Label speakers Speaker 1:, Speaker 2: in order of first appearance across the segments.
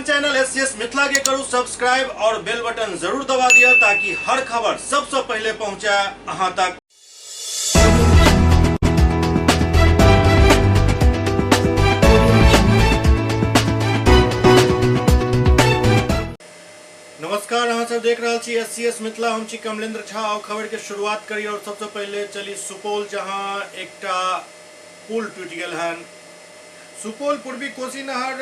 Speaker 1: अपन channel SCS Mithila के करू सब्सक्राइब और बेल बटन जरूर दबा दिया ताकि हर खबर सबसे पहले पहुंचे अहां तक। नमस्कार, अहाँ सब देख रहल छी एससीएस मिथिला। हम छी कमलेंद्र झा और खबर के शुरुआत करी और सबसे पहले चली सुपौल, जहां एकटा पुल टूटि गेल हन। सुपौल पूर्वी कोसी नहर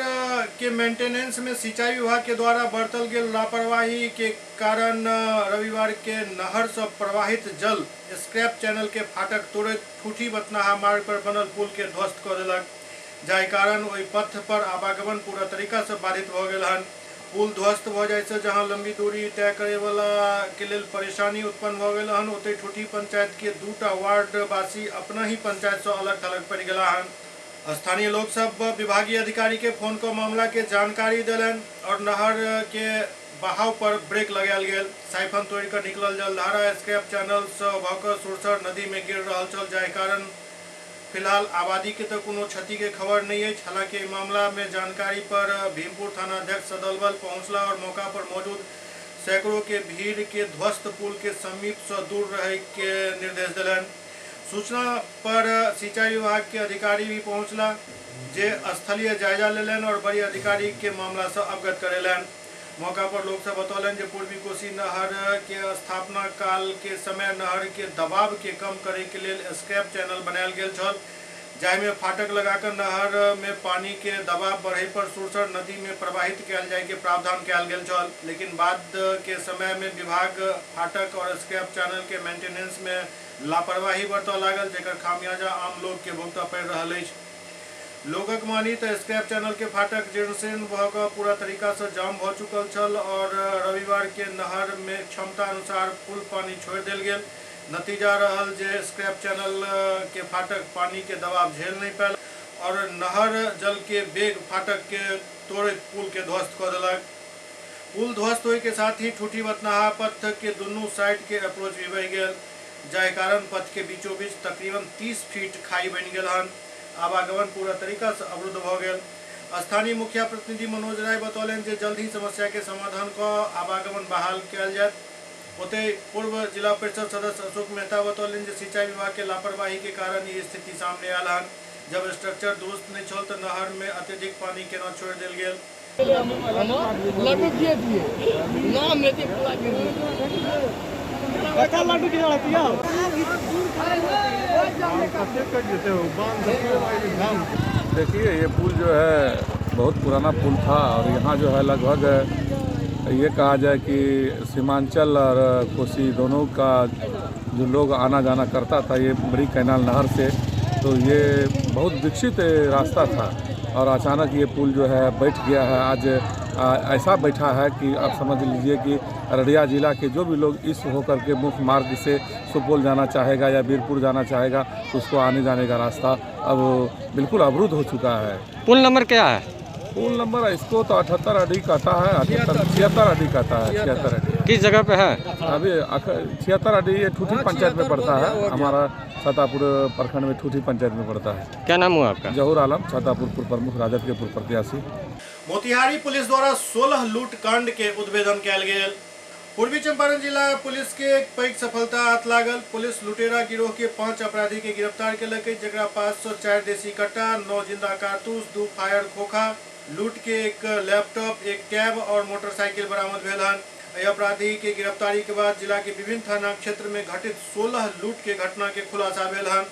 Speaker 1: के मेंटेनेंस में सिंचाई विभाग के द्वारा बरतल गेल लापरवाही के कारण रविवार के नहर से प्रवाहित जल स्क्रैप चैनल के फाटक तोड़ैत ठूठी बथनाहा मार्ग पर बनल पुल के ध्वस्त कऽ देलक, जाहि कारण ओहि पथ पर आवागमन पूरा तरीका से बाधित भऽ गेल हन। पुल ध्वस्त भऽ जाइ से जहां लंबी दूरी तय करे वाला के लेल परेशानी उत्पन्न भऽ गेल हन, ओतहि ठूठी पंचायत के दूटा वार्ड वासी अपना ही पंचायत से अलग थलग पड़ि गेला हन। स्थानीय लोग सब विभागीय अधिकारी के फोन कऽ मामला के जानकारी देलनि और नहर के बहाव पर ब्रेक लगायल गेल। साइफन तोड़ि कऽ निकलल जलधारा स्क्रैप चैनल से भऽ कऽ सुरसर नदी में गिर रहल छल, जाहि कारण फिलहाल आबादी के तऽ कोनो क्षति के खबर नहीं अछि। हालांकि एहि मामला में जानकारी पर भीमपुर थाना अध्यक्ष सदल बल पहुंचला और मौका पर मौजूद सैकड़ों के भीड़ के ध्वस्त पुल के समीप से दूर रहे के निर्देश देलनि। सूचना पर सिंचाई विभाग के अधिकारी भी पहुंचला, जे स्थलीय जायजा लेलनि और बड़ी अधिकारी के मामला से अवगत करेलनि। मौका पर लोग सब बतौलनि जे पूर्वी कोसी नहर के स्थापना काल के समय नहर के दबाव के कम करे के लेल स्क्रैप चैनल बनायल गेल छल, जाहि में फाटक लगाकर नहर में पानी के दबाव बढ़े पर सुरसर नदी में प्रवाहित कयल जाय के प्रावधान कयल गेल छल। लेकिन बाद के समय में विभाग फाटक और स्क्रैप चैनल के मेंटेनेंस में लापरवाही बरतऽ लागल, जेकर खामियाजा आम लोग के भुगतऽ पड़ि रहल अछि। लोगक मानी तऽ स्क्रैप चैनल के फाटक जीर्ण-शीर्ण भऽ कऽ पूरा तरीका से जाम भऽ चुकल छल और रविवार के नहर में क्षमता अनुसार फुल पानी छोड़ि देल गेल। नतीजा रहल जे स्क्रैप चैनल के फाटक पानी के दबाव झेल नहीं पायल और नहर जल के वेग फाटक के तोड़ैत पुल के ध्वस्त कऽ देलक। पुल ध्वस्त होय के साथ ही ठूठी बथनाहा पथ के दुनू साइड के अप्रोच भी बहि गेल, जाहि कारण पथ के बीचों बीच तकरीबन 30 फीट खाई बनि गेल हन। आवागमन पूरा तरीका से अवरुद्ध भऽ गेल। स्थानीय मुखिया प्रतिनिधि मनोज राय बतौलनि जे जल्द ही समस्या के समाधान कऽ आवागमन बहाल कयल जायत। ओतहि पूर्व जिला परिषद सदस्य अशोक मेहता बतौलनि जे सिंचाई विभाग के लापरवाही के कारण ई स्थिति सामने आयल हन। जब स्ट्रक्चर दुरुस्त नहि छल तऽ नहर में अत्यधिक पानी केना छोड़ि देल गेल।
Speaker 2: लड्डू किए दिए नाम लेते पूरा
Speaker 3: कच्चा लड्डू की रहती है।
Speaker 4: देखिए, ये पुल जो है बहुत पुराना पुल था और यहाँ जो है लगभग ये कहा जाए कि सीमांचल और कोसी दोनों का जो लोग आना जाना करता था ये बड़ी कैनाल नहर से, तो ये बहुत विकसित रास्ता था और अचानक ये पुल जो है बैठ गया है। आज ऐसा बैठा है कि आप समझ लीजिए कि अररिया जिला के जो भी लोग इस होकर के मुख्य मार्ग से सुपौल जाना चाहेगा या वीरपुर जाना चाहेगा तो उसको आने जाने का रास्ता अब बिल्कुल अवरुद्ध हो चुका है।
Speaker 5: पुल नंबर क्या है?
Speaker 4: पुल नंबर इसको तो 78 अडी कहता है, 76 अडी कहता है, 76 अडी।
Speaker 5: किस जगह पे है?
Speaker 4: अभी 76 अडी ये ठूठी पंचायत में पड़ता है, हमारा छातापुर प्रखंड में ठूठी पंचायत में पड़ता है।
Speaker 5: क्या नाम हुआ आपका?
Speaker 4: जहूर आलम, छातापुर पूर्व प्रमुख, राजद के पूर्व प्रत्याशी।
Speaker 1: मोतिहारी पुलिस द्वारा 16 लूट कांड के उद्भेदन कयल गेल। पूर्वी चंपारण जिला पुलिस के एक पैघ सफलता हाथ लागल। पुलिस लुटेरा गिरोह के 5 अपराधी के गिरफ्तार केलक अछि, जकरा पास सँ 4 देसी कट्टा, 9 जिंदा कारतूस, 2 फायर खोखा, लूट के एक लैपटॉप, एक टैब और मोटरसाइकिल बरामद भेल हन। एहि अपराधी के गिरफ्तारी के बाद जिला के विभिन्न थाना क्षेत्र में घटित 16 लूट के घटना के खुलासा भेल हन।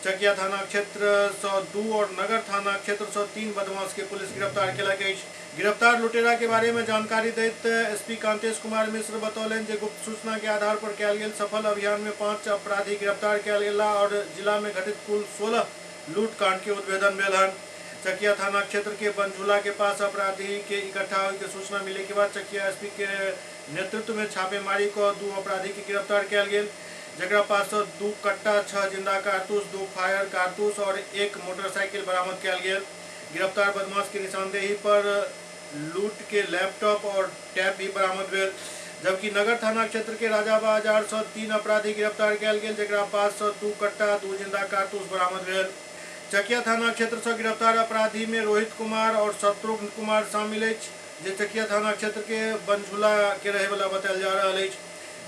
Speaker 1: चकिया थाना क्षेत्र सँ 2 और नगर थाना क्षेत्र सँ 3 बदमाश के पुलिस गिरफ्तार केलक अछि। गिरफ्तार लुटेरा के बारे में जानकारी दैत एसपी कांतेश कुमार मिश्र बतौलनि जे गुप्त सूचना के आधार पर कयल गेल सफल अभियान में 5 अपराधी गिरफ्तार कयल गेला और जिला में घटित कुल 16 लूट कांड के उद्भेदन भेल हन। चकिया थाना क्षेत्र के बनझूला के पास अपराधी के इकट्ठा होय के सूचना मिले के बाद चकिया एसपी के नेतृत्व में छापेमारी क 2 अपराधी के गिरफ्तार कयल गेल, जकरा पास सँ 2 कट्टा, 6 जिंदा कारतूस, 2 फायर कारतूस और 1 मोटरसाइकिल बरामद कयल गेल। गिरफ्तार बदमाश के निशानदेही पर लूट के लैपटॉप और टैब भी बरामद भेल, जबकि नगर थाना क्षेत्र के राजा बाजार सँ 3 अपराधी गिरफ्तार कयल गेल, जकरा पास सँ 2 कट्टा, 2 जिंदा कारतूस बरामद भेल। चकिया थाना क्षेत्र सँ गिरफ्तार अपराधी में रोहित कुमार और शत्रुघ्न कुमार शामिल अछि। जे चकिया थाना क्षेत्र के बनझुला के रहे वाला बतायल जा रहल अछि।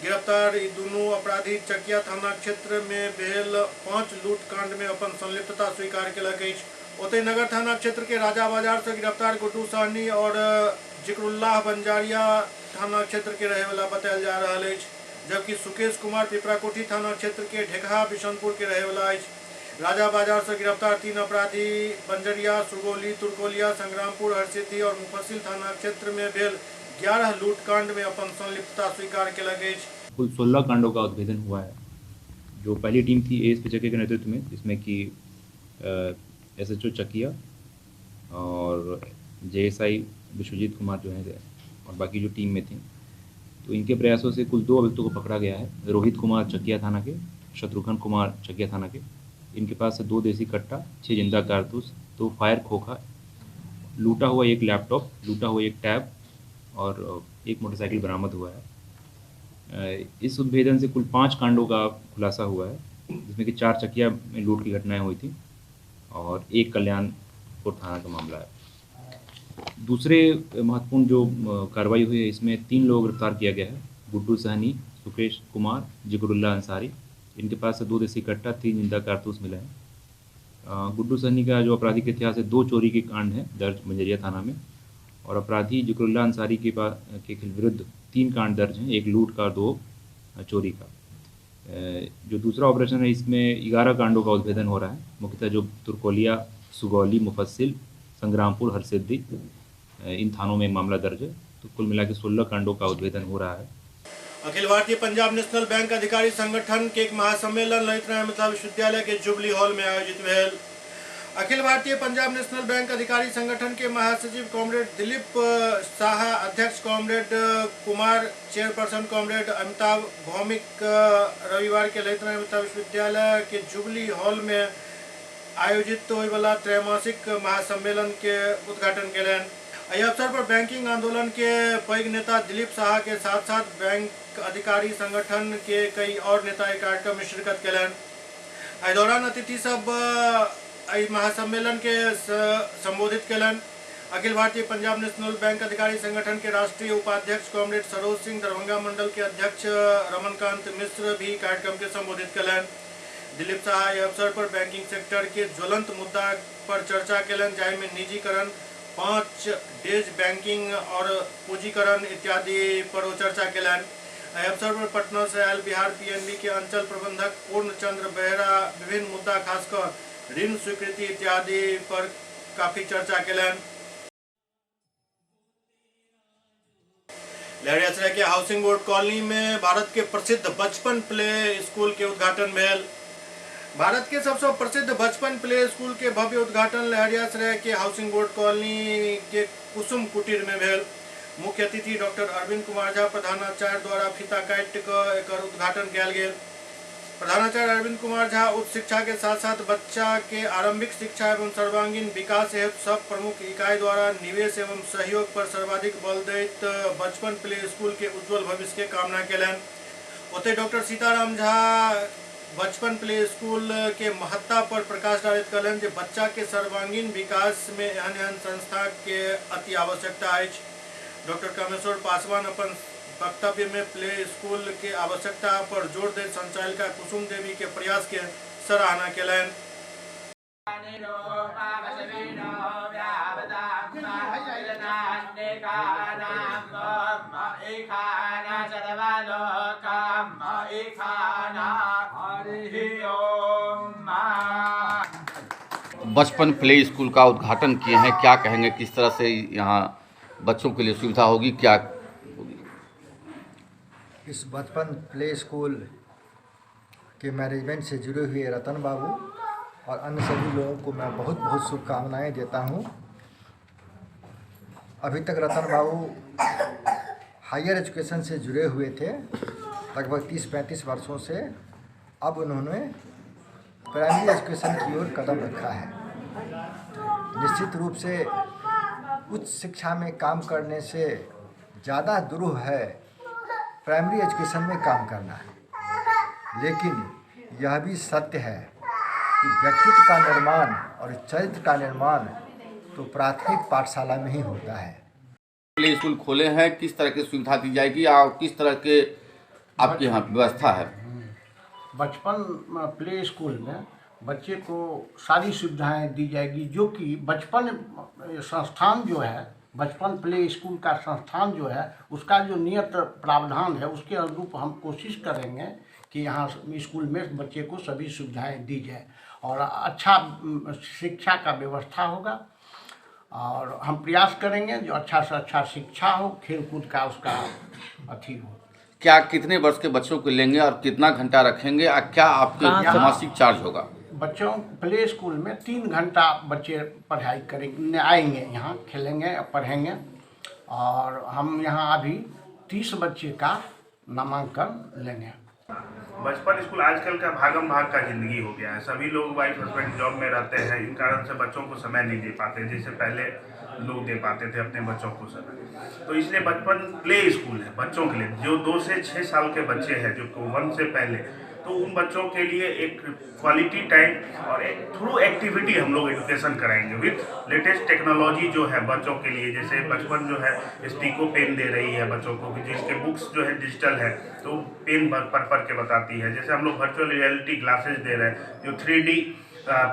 Speaker 1: गिरफ्तार ई दुनू अपराधी चकिया थाना क्षेत्र में भेल 5 लूट कांड में अपन संलिप्तता स्वीकार केलक अछि। ओतहि नगर थाना क्षेत्र के राजा बाजार से गिरफ्तार गुड्डू सहनी और जिकरुल्लाह बंजारिया थाना क्षेत्र के रहे वाला बतायल जा रहल अछि, जबकि सुकेश कुमार पिपराकोठी थाना क्षेत्र के ढेकहा बिशनपुर के रहे वाला अछि। राजा बाजार से गिरफ्तार 3 अपराधी बंजरिया, सुगौली, तुर्कोलिया, संग्रामपुर, हरसिद्धि और मुफस्सिल थाना क्षेत्र में भेल 11 लूटकांड में अपन संलिप्तता स्वीकार केलक अछि।
Speaker 3: कुल 16 कांडों का उद्भेदन हुआ है। जो पहली टीम थी एएसपी चकिया के नेतृत्व में, जिसमें कि एसएचओ चकिया और जेएसआई विश्वजीत कुमार जो हैं और बाकी जो टीम में थे, तो इनके प्रयासों से कुल 2 अभियुक्तों को पकड़ा गया है। रोहित कुमार चकिया थाना के, शत्रुघ्न कुमार चकिया थाना के। इनके पास से 2 देसी कट्टा, 6 जिंदा कारतूस, 2 फायर खोखा, लूटा हुआ 1 लैपटॉप, लूटा हुआ 1 टैब और 1 मोटरसाइकिल बरामद हुआ है। इस उद्भेदन से कुल 5 कांडों का खुलासा हुआ है, जिसमें कि 4 चकिया में लूट की घटनाएं हुई थी और 1 कल्याणपुर थाना का मामला है। दूसरे महत्वपूर्ण जो कार्रवाई हुई है, इसमें 3 लोग गिरफ्तार किया गया है, गुड्डू सहनी, सुकेश कुमार, जिकरुल्लाह अंसारी। इनके पास से 2 देसी कट्टा, 3 जिंदा कारतूस मिला है। गुड्डू सहनी का जो आपराधिक इतिहास है, 2 चोरी के कांड हैं दर्ज मंजरिया थाना में, और अपराधी जिकरुल्लाह अंसारी के पास के विरुद्ध 3 कांड दर्ज हैं, 1 लूट का, 2 चोरी का। जो दूसरा ऑपरेशन है, इसमें 11 कांडों का उद्भेदन हो रहा है। मुख्यतः जो तुर्कोलिया, सुगौली, मुफस्सिल, संग्रामपुर, हरसिद्धि, इन थानों में मामला दर्ज है। तो कुल मिला के 16 कांडों का उद्भेदन हो रहा है।
Speaker 1: अखिल भारतीय पंजाब नेशनल बैंक अधिकारी संगठन के एक महासम्मेलन ललित नारायण मिथिला विश्वविद्यालय के जुबली हॉल में आयोजित भेल। अखिल भारतीय पंजाब नेशनल बैंक अधिकारी संगठन के महासचिव कॉमरेड दिलीप साहा, अध्यक्ष comrade Kumar, chairperson comrade Amitabh Bhowmik रविवार के ललित नारायण मिथिला विश्वविद्यालय के जुबली हॉल में आयोजित होय वाला त्रैमासिक महासम्मेलन के उद्घाटन केलनि। एहि अवसर पर बैंकिंग आंदोलन के पैघ नेता दिलीप साहा के साथ साथ बैंक अधिकारी संगठन के कई और नेता एहि कार्यक्रम में शिरकत केलनि। एहि दौरान अतिथि सब एहि महासम्मेलन के संबोधित केलनि। अखिल भारतीय पंजाब नेशनल बैंक अधिकारी संगठन के राष्ट्रीय उपाध्यक्ष कॉमरेड सरोज सिंह, दरभंगा मंडल के अध्यक्ष रमनकांत मिश्र भी कार्यक्रम के संबोधित केलनि। दिलीप साहा एहि अवसर पर बैंकिंग सेक्टर के ज्वलंत मुद्दा पर चर्चा केलनि, जाहिमे निजीकरण, 5 डेज बैंकिंग और पूंजीकरण इत्यादि पर ओ चर्चा केलनि। एहि अवसर पर पटना से आयल बिहार पीएनबी के अंचल प्रबंधक पूर्ण चंद्र बेहरा विभिन्न मुद्दा खासकर ऋण स्वीकृति इत्यादि पर काफी चर्चा केलनि। लहरियासराय के हाउसिंग बोर्ड कॉलोनी में भारत के प्रसिद्ध बचपन प्ले स्कूल के उद्घाटन भेल। भारत के सबसे प्रसिद्ध बचपन प्ले स्कूल के भव्य उद्घाटन लहरियासराय के हाउसिंग बोर्ड कॉलोनी के कुसुम कुटीर में भेल। मुख्य अतिथि डॉक्टर अरविंद कुमार झा प्रधानाचार्य द्वारा फीता काटि कऽ एकर उद्घाटन कयल गेल। प्रधानाचार्य अरविंद कुमार झा उच्च शिक्षा के साथ साथ बच्चा के आरंभिक शिक्षा एवं सर्वांगीण विकास हेतु सब प्रमुख इकाई द्वारा निवेश एवं सहयोग पर सर्वाधिक बल दैत बचपन प्ले स्कूल के उज्जवल भविष्य के कामना केलनि। ओतहि डॉक्टर सीताराम झा बचपन प्ले स्कूल के महत्ता पर प्रकाश डालैत कहलनि जे बच्चा के सर्वांगीण विकास में एहन एहन संस्था के अति आवश्यकता अछि। डॉक्टर कामेश्वर पासवान अपन वक्तव्य में प्ले स्कूल के आवश्यकता पर जोर दैत संचालिका कुसुम देवी के प्रयास के सराहना केलनि।
Speaker 6: बचपन प्ले स्कूल का उद्घाटन किए हैं, क्या कहेंगे, किस तरह से यहाँ बच्चों के लिए सुविधा होगी, क्या होगी?
Speaker 7: इस बचपन प्ले स्कूल के मैनेजमेंट से जुड़े हुए रतन बाबू और अन्य सभी लोगों को मैं बहुत बहुत शुभकामनाएं देता हूं। अभी तक रतन बाबू हायर एजुकेशन से जुड़े हुए थे लगभग 30-35 वर्षों से। अब उन्होंने प्राइमरी एजुकेशन की ओर कदम रखा है। निश्चित रूप से उच्च शिक्षा में काम करने से ज़्यादा दुरूह है प्राइमरी एजुकेशन में काम करना, लेकिन यह भी सत्य है कि व्यक्तित्व का निर्माण और चरित्र का निर्माण तो प्राथमिक पाठशाला में ही होता है।
Speaker 6: प्ले स्कूल खोले हैं, किस तरह की सुविधा दी जाएगी और किस तरह के आपके यहाँ व्यवस्था है?
Speaker 8: बचपन प्ले स्कूल में बच्चे को सारी सुविधाएं दी जाएगी, जो कि बचपन संस्थान जो है, बचपन प्ले स्कूल का संस्थान जो है, उसका जो नियत प्रावधान है उसके अनुरूप हम कोशिश करेंगे कि यहाँ स्कूल में बच्चे को सभी सुविधाएं दी जाए और अच्छा शिक्षा का व्यवस्था होगा। और हम प्रयास करेंगे जो अच्छा से अच्छा शिक्षा हो, खेलकूद का उसका अथी हो।
Speaker 6: क्या कितने वर्ष के बच्चों को लेंगे और कितना घंटा रखेंगे और क्या आपके मासिक चार्ज होगा?
Speaker 8: बच्चों प्ले स्कूल में 3 घंटा बच्चे पढ़ाई करेंगे, आएंगे यहाँ, खेलेंगे, पढ़ेंगे। और हम यहाँ अभी 30 बच्चे का नामांकन लेंगे।
Speaker 9: बचपन स्कूल आजकल का भागम भाग का ज़िंदगी हो गया है। सभी लोग वाइफ हस्बैंड जॉब में रहते हैं, इन कारण से बच्चों को समय नहीं दे पाते जैसे पहले लोग दे पाते थे अपने बच्चों को समय। तो इसलिए बचपन प्ले स्कूल है बच्चों के लिए, जो 2 से 6 साल के बच्चे हैं, जो 1 से पहले, तो उन बच्चों के लिए एक क्वालिटी टाइम और एक थ्रू एक्टिविटी हम लोग एजुकेशन कराएंगे विथ लेटेस्ट टेक्नोलॉजी जो है बच्चों के लिए। जैसे बचपन जो है स्टिको पेन दे रही है बच्चों को, जिसके बुक्स जो है डिजिटल है तो पेन पढ़ पढ़ के बताती है। जैसे हम लोग वर्चुअल रियलिटी ग्लासेज दे रहे हैं जो 3D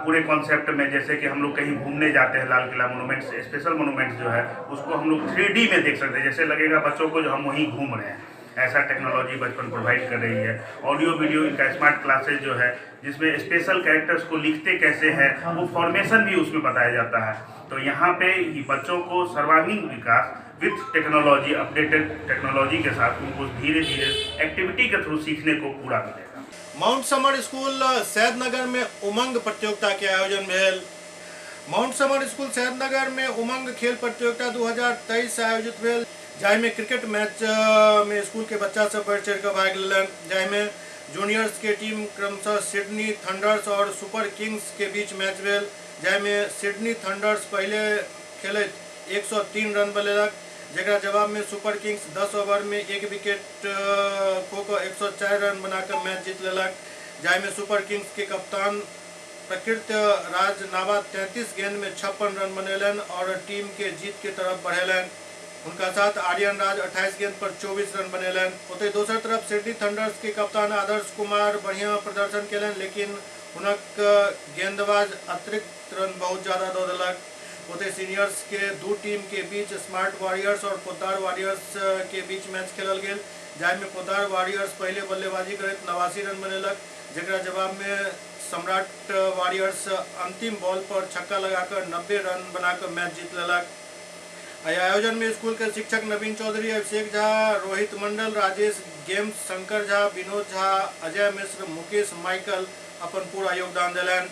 Speaker 9: पूरे कॉन्सेप्ट में, जैसे कि हम लोग कहीं घूमने जाते हैं, Lal Qila monuments, special monuments जो है उसको हम लोग 3D में देख सकते हैं, जैसे लगेगा बच्चों को जो हम वहीं घूम रहे हैं। ऐसा टेक्नोलॉजी बचपन प्रोवाइड कर रही है। ऑडियो वीडियो इनका स्मार्ट क्लासेज जो है, जिसमें स्पेशल कैरेक्टर्स को लिखते कैसे हैं वो फॉर्मेशन भी उसमें बताया जाता है। तो यहाँ पे बच्चों को सर्वांगीण विकास विथ टेक्नोलॉजी, अपडेटेड टेक्नोलॉजी के साथ उनको धीरे धीरे एक्टिविटी के थ्रू सीखने को पूरा मिलेगा।
Speaker 1: माउंट समर स्कूल सैदनगर में उमंग प्रतियोगिता के आयोजन भेल। माउंट समर स्कूल सैदनगर में उमंग खेल प्रतियोगिता 2023 आयोजित भेल, जाहिमे क्रिकेट मैच में स्कूल के बच्चा सब बढ़ चढ़ कर भाग लेलनि, जाहिमे जूनियर्स के टीम क्रमशः सिडनी थंडर्स और सुपर किंग्स के बीच मैच भेल, जाहिमे सिडनी थंडर्स पहले खेलैत 103 रन बनेलक, जकरा जवाब में सुपर किंग्स 10 ओवर में 1 विकेट खो कऽ 104 रन बनाकर मैच जीत लेलक, जाहिमे सुपर किंग्स के कप्तान प्रकृत राज नावा 33 गेंद में 56 रन बनेलनि और टीम के जीत के तरफ बढ़ेलनि। उनका साथ आर्यन राज 28 गेंद पर 24 रन बनेलनि। ओतहि दोसर तरफ सिडनी थंडर्स के कप्तान आदर्श कुमार बढ़िया प्रदर्शन केलनि, लेकिन हुनक गेंदबाज अतिरिक्त रन बहुत ज़्यादा दऽ देलक। ओतहि सीनियर्स के 2 टीम के बीच स्मार्ट वॉरियर्स और पोद्दार वॉरियर्स के बीच मैच खेलल गेल, जाहिमे पोद्दार वॉरियर्स पहले बल्लेबाजी करैत 89 रन बनेलक, जकरा जवाब में सम्राट वॉरियर्स अंतिम बॉल पर छक्का लगाकर 90 रन बनाकर मैच जीत लेलक। आयोजन में स्कूल के शिक्षक नवीन चौधरी, अभिषेक झा, रोहित मंडल, राजेश गेम्स, शंकर झा, विनोद झा, अजय मिश्र, मुकेश माइकल अपन पूरा योगदान दिलनि।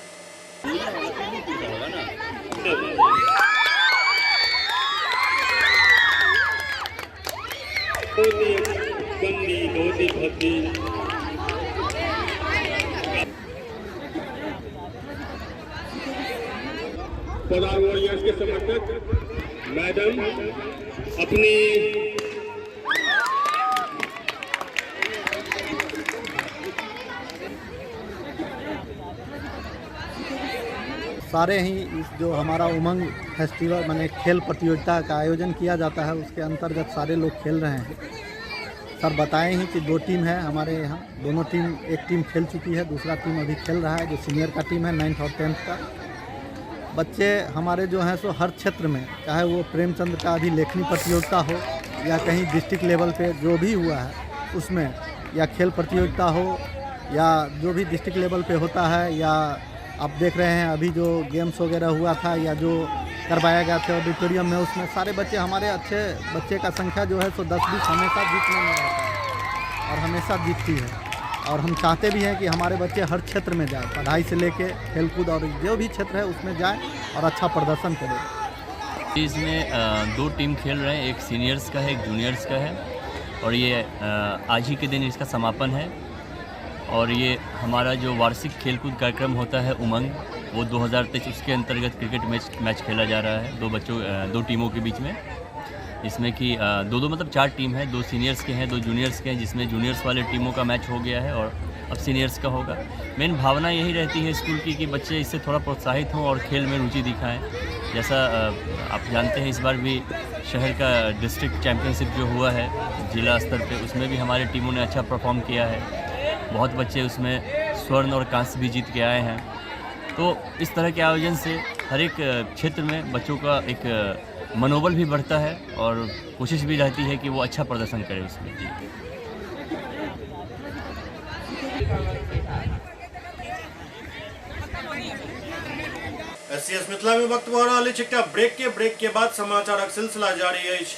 Speaker 10: पोद्दार वॉरियर्स के समर्थक मैडम अपनी
Speaker 11: सारे ही इस जो हमारा उमंग फेस्टिवल माने खेल प्रतियोगिता का आयोजन किया जाता है उसके अंतर्गत सारे लोग खेल रहे हैं। सर बताएं ही कि 2 टीम है हमारे यहाँ, दोनों टीम, एक टीम खेल चुकी है, दूसरा टीम अभी खेल रहा है जो सीनियर का टीम है 9th और 10th का। बच्चे हमारे जो हैं सो हर क्षेत्र में, चाहे वो प्रेमचंद का अभी लेखनी प्रतियोगिता हो या कहीं डिस्ट्रिक्ट लेवल पे जो भी हुआ है उसमें, या खेल प्रतियोगिता हो या जो भी डिस्ट्रिक्ट लेवल पे होता है, या आप देख रहे हैं अभी जो गेम्स वगैरह हुआ था या जो करवाया गया था ऑडिटोरियम में, उसमें सारे बच्चे हमारे अच्छे बच्चे का संख्या जो है सो 10-20 हमेशा जीतने में रहता है और हमेशा जीतती है। और हम चाहते भी हैं कि हमारे बच्चे हर क्षेत्र में जाए, पढ़ाई से लेके खेलकूद और जो भी क्षेत्र है उसमें जाए और अच्छा प्रदर्शन करें।
Speaker 12: इसमें 2 टीम खेल रहे हैं, एक सीनियर्स का है, एक जूनियर्स का है, और ये आज ही के दिन इसका समापन है। और ये हमारा जो वार्षिक खेलकूद कार्यक्रम होता है उमंग, वो 2023 उसके अंतर्गत क्रिकेट मैच खेला जा रहा है 2 टीमों के बीच में, इसमें कि दो मतलब 4 टीम है, 2 सीनियर्स के हैं, 2 जूनियर्स के हैं, जिसमें जूनियर्स वाले टीमों का मैच हो गया है और अब सीनियर्स का होगा। मेन भावना यही रहती है स्कूल की कि बच्चे इससे थोड़ा प्रोत्साहित हों और खेल में रुचि दिखाएं। जैसा आप जानते हैं इस बार भी शहर का डिस्ट्रिक्ट चैम्पियनशिप जो हुआ है जिला स्तर पे, उसमें भी हमारी टीमों ने अच्छा परफॉर्म किया है। बहुत बच्चे उसमें स्वर्ण और कांस्य भी जीत के आए हैं। तो इस तरह के आयोजन से हर एक क्षेत्र में बच्चों का एक मनोबल भी बढ़ता है और कोशिश भी रहती है कि वो अच्छा प्रदर्शन करे उसमें। जी।
Speaker 1: एससीएस मिथिला में वक्त भऽ रहल अछि एकटा ब्रेक के बाद समाचारक सिलसिला जारी अछि।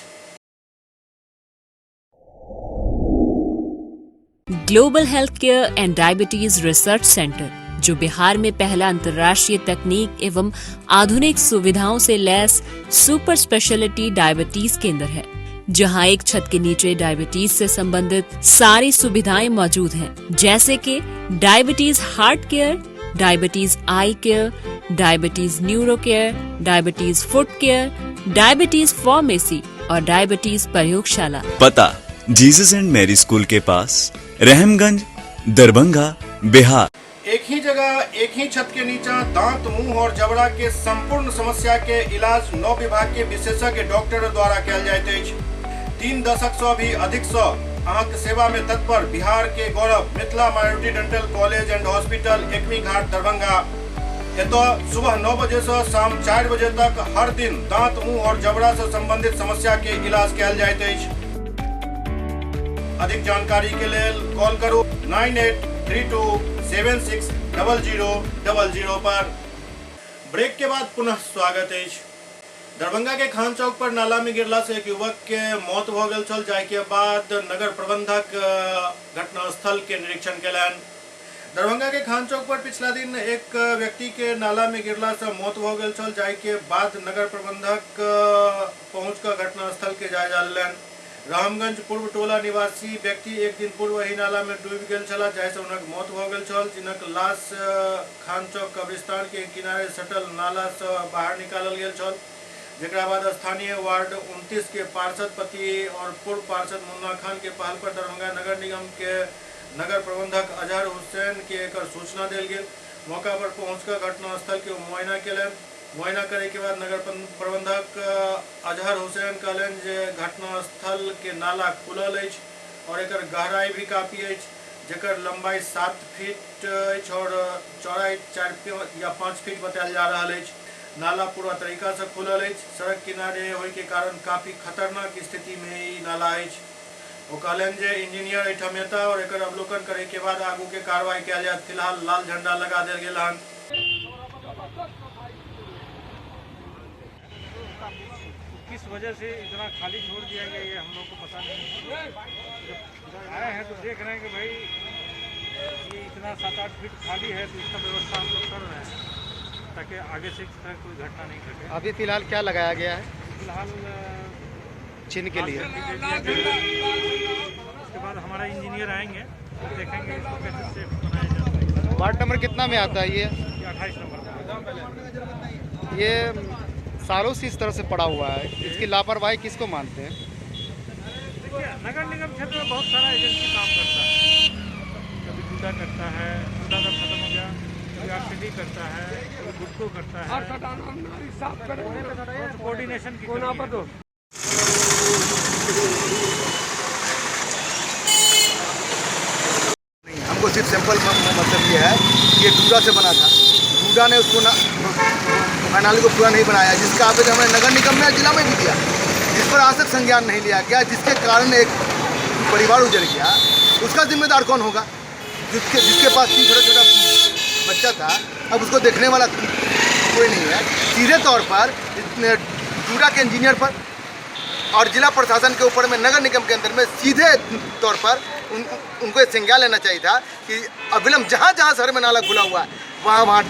Speaker 13: Global health care and diabetes research centre, जो बिहार में पहला अंतर्राष्ट्रीय तकनीक एवं आधुनिक सुविधाओं से लैस सुपर स्पेशलिटी डायबिटीज केंद्र है, जहां एक छत के नीचे डायबिटीज से संबंधित सारी सुविधाएं मौजूद हैं, जैसे कि diabetes heart care, diabetes eye care, diabetes neuro care, diabetes foot care, diabetes pharmacy और डायबिटीज प्रयोगशाला।
Speaker 14: पता जीसस एंड मैरी स्कूल के पास, रहमगंज, दरभंगा, बिहार।
Speaker 1: एक ही जगह एक ही छत के नीचा दांत, मुंह और जबड़ा के संपूर्ण समस्या के इलाज 9 विभाग के विशेषज्ञ डॉक्टर द्वारा कयल जाइत अछि। 3 दशक से भी अधिक से अहाँके सेवा में तत्पर बिहार के गौरव Mithila minority dental college and hospital, Ekmi Ghat, Darbhanga. एतय सुबह 9 बजे से शाम 4 बजे तक हर दिन दांत, मुंह और जबड़ा से संबंधित समस्या के इलाज कयल जाइत अछि। अधिक जानकारी के लेल कॉल करू 9832 760000 पर। ब्रेक के बाद पुनः स्वागत अछि। दरभंगा के खान चौक पर नाला में गिरला से एक युवक के मौत भ गेल छल, जाहि के बाद नगर प्रबंधक घटनास्थल के निरीक्षण केलनि। दरभंगा के खान चौक पर पिछला दिन एक व्यक्ति के नाला में गिरला से मौत भ गेल छल, जाहि के बाद नगर प्रबंधक पहुंच कर घटनास्थल के जायजा लेलनि। रामगंज पूर्व टोला निवासी व्यक्ति एक दिन पूर्व एहि नाला में डूबि गेल छलाह, जाहिसँ हुनक मौत भऽ गेल छल, जिनक लाश खान चौक कब्रिस्तान के किनारे सटल नाला से बाहर निकालल गेल छल, जकरा बाद स्थानीय वार्ड 29 के पार्षद पति और पूर्व पार्षद मुन्ना खान के पहल पर दरभंगा नगर निगम के नगर प्रबंधक अजहर हुसैन के एकर सूचना देल गेल। मौका पर पहुंचकर घटनास्थल के मुआयना केलनि। मुआयना करे के बाद नगर प्रबंधक अजहर हुसैन कहलनि जे घटनास्थल के नाला खुलल अछि और एकर गहराई भी काफी अछि, जकर लंबाई 7 फीट अछि और चौड़ाई 4 या 5 फीट बतायल जा रहल अछि। नाला पूरा तरीका से खुलल अछि। सड़क किनारे होय के कारण काफी खतरनाक स्थिति में ई नाला अछि। ओ कहलनि जे इंजीनियर एहिठाम एता और एकर अवलोकन करे के बाद आगू के कार्रवाई कयल जायत। फिलहाल लाल झंडा लगा देल गेल हन।
Speaker 15: किस वजह से इतना खाली छोड़ दिया गया ये हम लोग को पता नहीं है। जब आए हैं तो देख रहे हैं कि भाई ये इतना 7-8 फीट खाली है, तो इसका व्यवस्था हम लोग कर रहे हैं ताकि आगे से इस तरह कोई घटना नहीं घटे।
Speaker 5: अभी फिलहाल क्या लगाया गया है?
Speaker 15: फिलहाल
Speaker 5: चिन्ह के लिए।
Speaker 15: उसके बाद हमारा इंजीनियर आएंगे तो देखेंगे इसको कैसे सेफ बनाया जाता है।
Speaker 5: वार्ड नंबर कितना में आता है ये?
Speaker 15: 28 नंबर।
Speaker 5: ये सालों से इस तरह से पड़ा हुआ है, इसकी लापरवाही किसको मानते हैं?
Speaker 15: देखिए, नगर निगम क्षेत्र में बहुत सारा एजेंसी काम करता है। कभी डूडा करता है, डूडा का खत्म हो गया, कभी आरसीडी करता है, कभी गुटको करता है। कोऑर्डिनेशन की कमी है।
Speaker 7: हमको सिर्फ सिंपल मतलब ये है कि ये डूडा से बना था, डूडा ने उसको ना नाले को पूरा नहीं बनाया, जिसका आवेदन हमने नगर निगम में जिला में भी दिया, जिस पर आज तक संज्ञान नहीं लिया गया, जिसके कारण एक परिवार उजड़ गया। उसका जिम्मेदार कौन होगा? जिसके पास 3 छोटा छोटा बच्चा था, अब उसको देखने वाला कोई नहीं है। सीधे तौर पर डूडा के इंजीनियर पर और जिला प्रशासन के ऊपर में नगर निगम के अंदर में सीधे तौर पर उनको ये संज्ञान लेना चाहिए था कि अविलंब जहाँ जहाँ शहर में नाला खुला हुआ है वहाँ वहाँ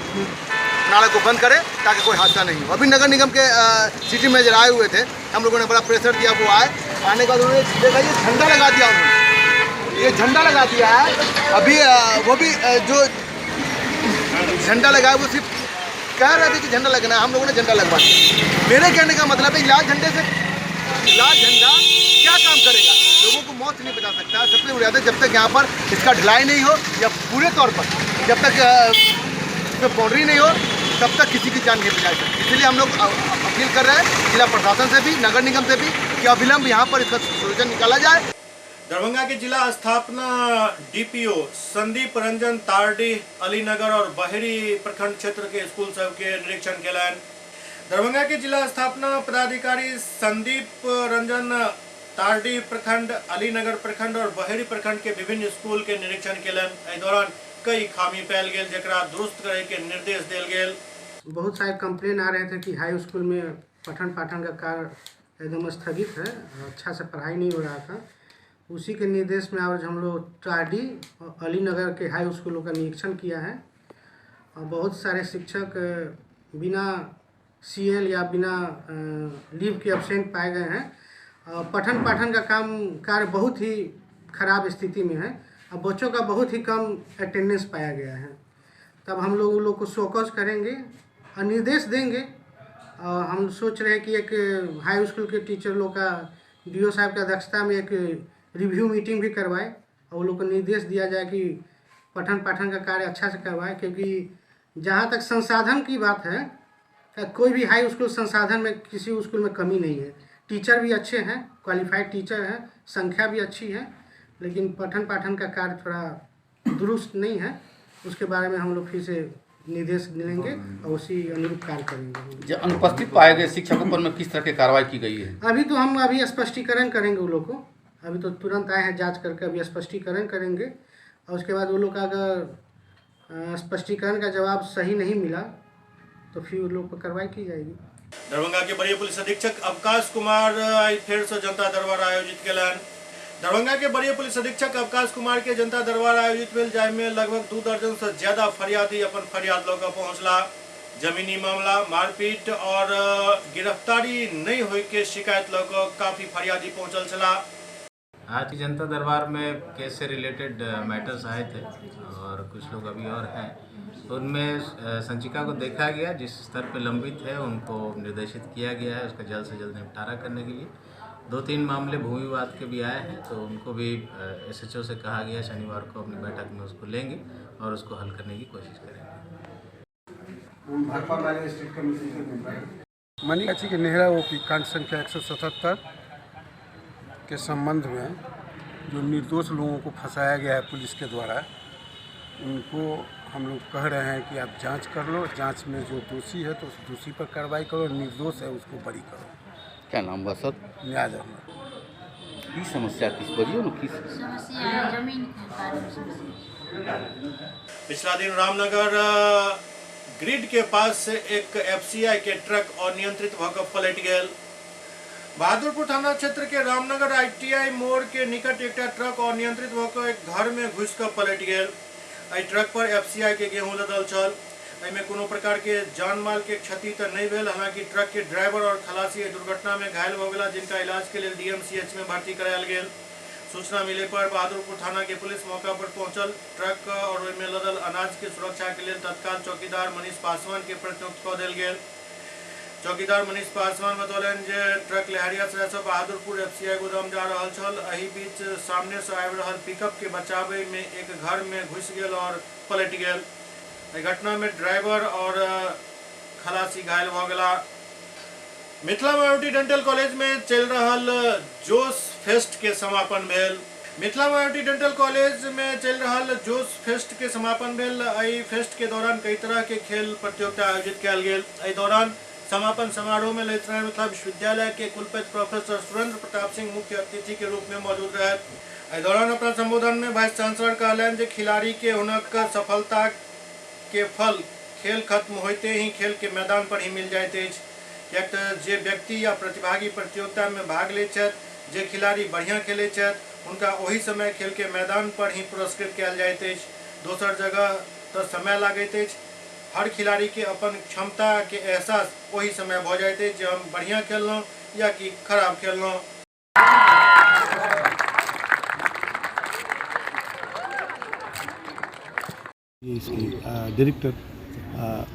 Speaker 7: नाला को बंद करें ताकि कोई हादसा नहीं हो। अभी नगर निगम के सिटी मैनेजर आए हुए थे, हम लोगों ने बड़ा प्रेशर दिया, वो आए, आने के बाद उन्होंने देखा ये झंडा लगा दिया, उन्होंने ये झंडा लगा दिया है। अभी वो भी जो झंडा लगाया वो सिर्फ कह रहे थे कि झंडा लगना है, हम लोगों ने झंडा लगवा दिया। मेरे कहने का मतलब है लाल झंडे से लाल झंडा क्या काम करेगा? लोगों को मौत नहीं बचा सकता। सबसे बड़ी बात है जब तक यहाँ पर इसका ढलाई नहीं हो या पूरे तौर पर जब तक इसमें बाउंड्री नहीं हो
Speaker 16: तब तक किसी की जान नहीं बचाई सकती। इसलिए हम लोग अपील कर रहे हैं जिला प्रशासन से भी, नगर निगम से भी कि अविलंब यहाँ पर इसका सोल्यूशन निकाला जाए।
Speaker 1: दरभंगा के जिला स्थापना डीपीओ संदीप रंजन तारडी अलीनगर और बहेरी प्रखंड क्षेत्र के स्कूल सब के निरीक्षण केलनि। दरभंगा के जिला स्थापना पदाधिकारी संदीप रंजन तारडी प्रखंड, अलीनगर प्रखंड और बहेरी प्रखंड के विभिन्न स्कूल के निरीक्षण केलनि। एहि दौरान कई खामी पायल गेल जकरा दुरुस्त करे के निर्देश देल गेल।
Speaker 17: बहुत सारे कंप्लेन आ रहे थे कि हाई स्कूल में पठन पाठन का कार्य एकदम स्थगित है, अच्छा से पढ़ाई नहीं हो रहा था। उसी के निर्देश में आज हम लोग टाडी और अलीनगर के हाई स्कूलों का निरीक्षण किया है और बहुत सारे शिक्षक बिना सीएल या बिना लीव के एब्सेंट पाए गए हैं। पठन पाठन का काम कार्य बहुत ही खराब स्थिति में है और बच्चों का बहुत ही कम अटेंडेंस पाया गया है। तब हम लोग उन लोग को शोकॉज करेंगे और निर्देश देंगे। और हम सोच रहे हैं कि एक हाई स्कूल के टीचर लोग का do साहब की अध्यक्षता में एक रिव्यू मीटिंग भी करवाए और उन लोग को निर्देश दिया जाए कि पठन पाठन का कार्य अच्छा से करवाए, क्योंकि जहाँ तक संसाधन की बात है कोई भी हाई स्कूल संसाधन में किसी स्कूल में कमी नहीं है। टीचर भी अच्छे हैं, क्वालिफाइड टीचर हैं, संख्या भी अच्छी है, लेकिन पठन पाठन का कार्य थोड़ा दुरुस्त नहीं है। उसके बारे में हम लोग फिर से निर्देश मिलेंगे और उसी अनुरूप कार्य करेंगे।
Speaker 6: जो अनुपस्थित पाए गए शिक्षकों पर में किस तरह की कार्रवाई की गई है?
Speaker 17: अभी तो हम अभी स्पष्टीकरण करेंगे उन लोग को, अभी तो तुरंत आए हैं जांच करके, अभी स्पष्टीकरण करेंगे और उसके बाद वो लोग का अगर स्पष्टीकरण का जवाब सही नहीं मिला तो फिर उन लोग पर कार्रवाई की जाएगी।
Speaker 1: दरभंगा के वरीय पुलिस अधीक्षक अवकाश कुमार आई फिर से जनता दरबार आयोजित केलनि। दरभंगा के वरीय पुलिस अधीक्षक अवकाश कुमार के जनता दरबार आयोजित भेल, जाहिमे लगभग 2 दर्जन से ज्यादा फरियादी अपन फरियाद लऽ कऽ पहुंचला। जमीनी मामला, मारपीट और गिरफ्तारी नहीं होय के शिकायत लऽ कऽ काफी फरियादी पहुंचल छलाह।
Speaker 18: आज जनता दरबार में केस से रिलेटेड मैटर्स आए थे और कुछ लोग अभी और हैं, उनमें संचिका को देखा गया, जिस स्तर पर लंबित है उनको निर्देशित किया गया है उसका जल्द से जल्द निपटारा करने के लिए। 2-3 मामले भूमि विवाद के भी आए हैं तो उनको भी एसएचओ से कहा गया शनिवार को अपनी बैठक में उसको लेंगे और उसको हल करने की कोशिश करेंगे।
Speaker 19: मनीगाछी के नेहरा ओपी कांड संख्या 177 के संबंध में जो निर्दोष लोगों को फंसाया गया है पुलिस के द्वारा, उनको हम लोग कह रहे हैं कि आप जांच कर लो, जांच में जो दोषी है तो उस दोषी पर कार्रवाई करो, निर्दोष है उसको बरी करो।
Speaker 6: क्या नाम हुआ सर?
Speaker 19: न्याज अहमद।
Speaker 6: की समस्या किस बजियो न किस
Speaker 20: समस्या है? जमीन के बारे में समस्या।
Speaker 1: पिछला दिन रामनगर ग्रिड के पास से एक एफसीआई के ट्रक अनियंत्रित भऽ पलटि गेल। बहादुरपुर थाना क्षेत्र के रामनगर आईटीआई मोड़ के निकट एकटा ट्रक अनियंत्रित भऽ कऽ एक घर में घुसि कऽ पलटि गेल। एहि ट्रक पर एफसीआई के गेहूं लदल छल। एहिमे कोनो प्रकार के जान माल के क्षति तऽ नहीं भेल। हालांकि ट्रक के ड्राइवर और खलासी एहि दुर्घटना में घायल भऽ गेला, जिनका इलाज के लेल डीएमसीएच में भर्ती करायल गेल। सूचना मिले पर बहादुरपुर थाना के पुलिस मौका पर पहुंचल। ट्रक और ओहिमे लदल अनाज के सुरक्षा के लेल तत्काल चौकीदार मनीष पासवान के प्रतिनियुक्त कऽ देल गेल। चौकीदार मनीष पासवान बतौलनि जे ट्रक लहेरियासराय से बहादुरपुर एफसीआई गोदाम जा रहल छल। एहि बीच सामने से आबि रहल पिकअप के बचाबै में एक घर में घुसि गेल और पलटि गेल। एहि घटना में ड्राइवर और खलासी घायल भऽ गेला। मिथिला माइनॉरिटी डेंटल कॉलेज में चलि रहल जोश फेस्ट के समापन भेल। मिथिला माइनॉरिटी डेंटल कॉलेज में चलि रहल जोश फेस्ट के समापन भेल। एहि फेस्ट के दौरान कई तरह के खेल प्रतियोगिता आयोजित कयल गेल। एहि दौरान समापन समारोह में ललित नारायण मिथिला विश्वविद्यालय के कुलपति प्रोफेसर सुरेंद्र प्रताप सिंह मुख्य अतिथि के रूप में मौजूद रहत। एहि दौरान अपना संबोधन में वाइस चांसलर कहलनि जे खिलाड़ी के हुनक सफलता के फल खेल खत्म होते ही खेल के मैदान पर ही मिल जाइत अछि। किएक तऽ जे व्यक्ति या प्रतिभागी प्रतियोगिता में भाग लैत छथि, जे खिलाड़ी बढ़िया खेलैत छथि, हुनका ओहि समय खेल के मैदान पर ही पुरस्कृत कयल जाइत अछि। दोसर जगह तऽ समय लागैत अछि। हर खिलाड़ी के अपन क्षमता के एहसास ओहि समय भऽ जाइत अछि जे हम बढ़िया खेललहुँ या कि खराब खेललहुँ।
Speaker 21: ये इसके डायरेक्टर,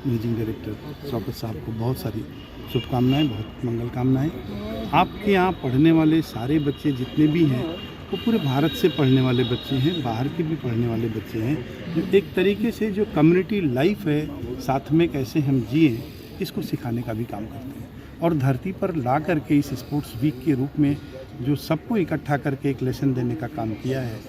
Speaker 21: मैनेजिंग डायरेक्टर शौकत साहब को बहुत सारी शुभकामनाएं, बहुत मंगल कामनाएं। आपके यहाँ पढ़ने वाले सारे बच्चे जितने भी हैं वो पूरे भारत से पढ़ने वाले बच्चे हैं, बाहर के भी पढ़ने वाले बच्चे हैं, जो एक तरीके से जो कम्युनिटी लाइफ है, साथ में कैसे हम जिए, इसको सिखाने का भी काम करते हैं। और धरती पर ला करके इस स्पोर्ट्स वीक के रूप में जो सबको इकट्ठा करके एक लेसन देने का काम किया है,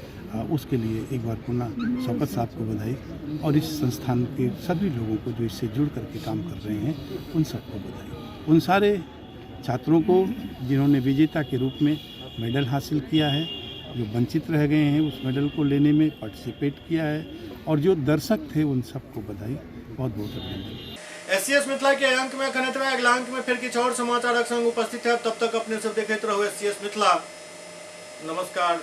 Speaker 21: उसके लिए एक बार पुनः शौकत साहब को बधाई और इस संस्थान के सभी लोगों को जो इससे जुड़ करके काम कर रहे हैं उन सबको बधाई। उन सारे छात्रों को जिन्होंने विजेता के रूप में मेडल हासिल किया है, जो वंचित रह गए हैं उस मेडल को लेने में पार्टिसिपेट किया है, और जो दर्शक थे उन सबको बधाई, बहुत बहुत अभिनंदन।
Speaker 1: एससीएस मिथिला के अंक में अखन एतबे। अगला अंक में फिर किछु और समाचारक संग उपस्थित है। तब तक अपने सब देखैत रहू एससीएस मिथिला। नमस्कार।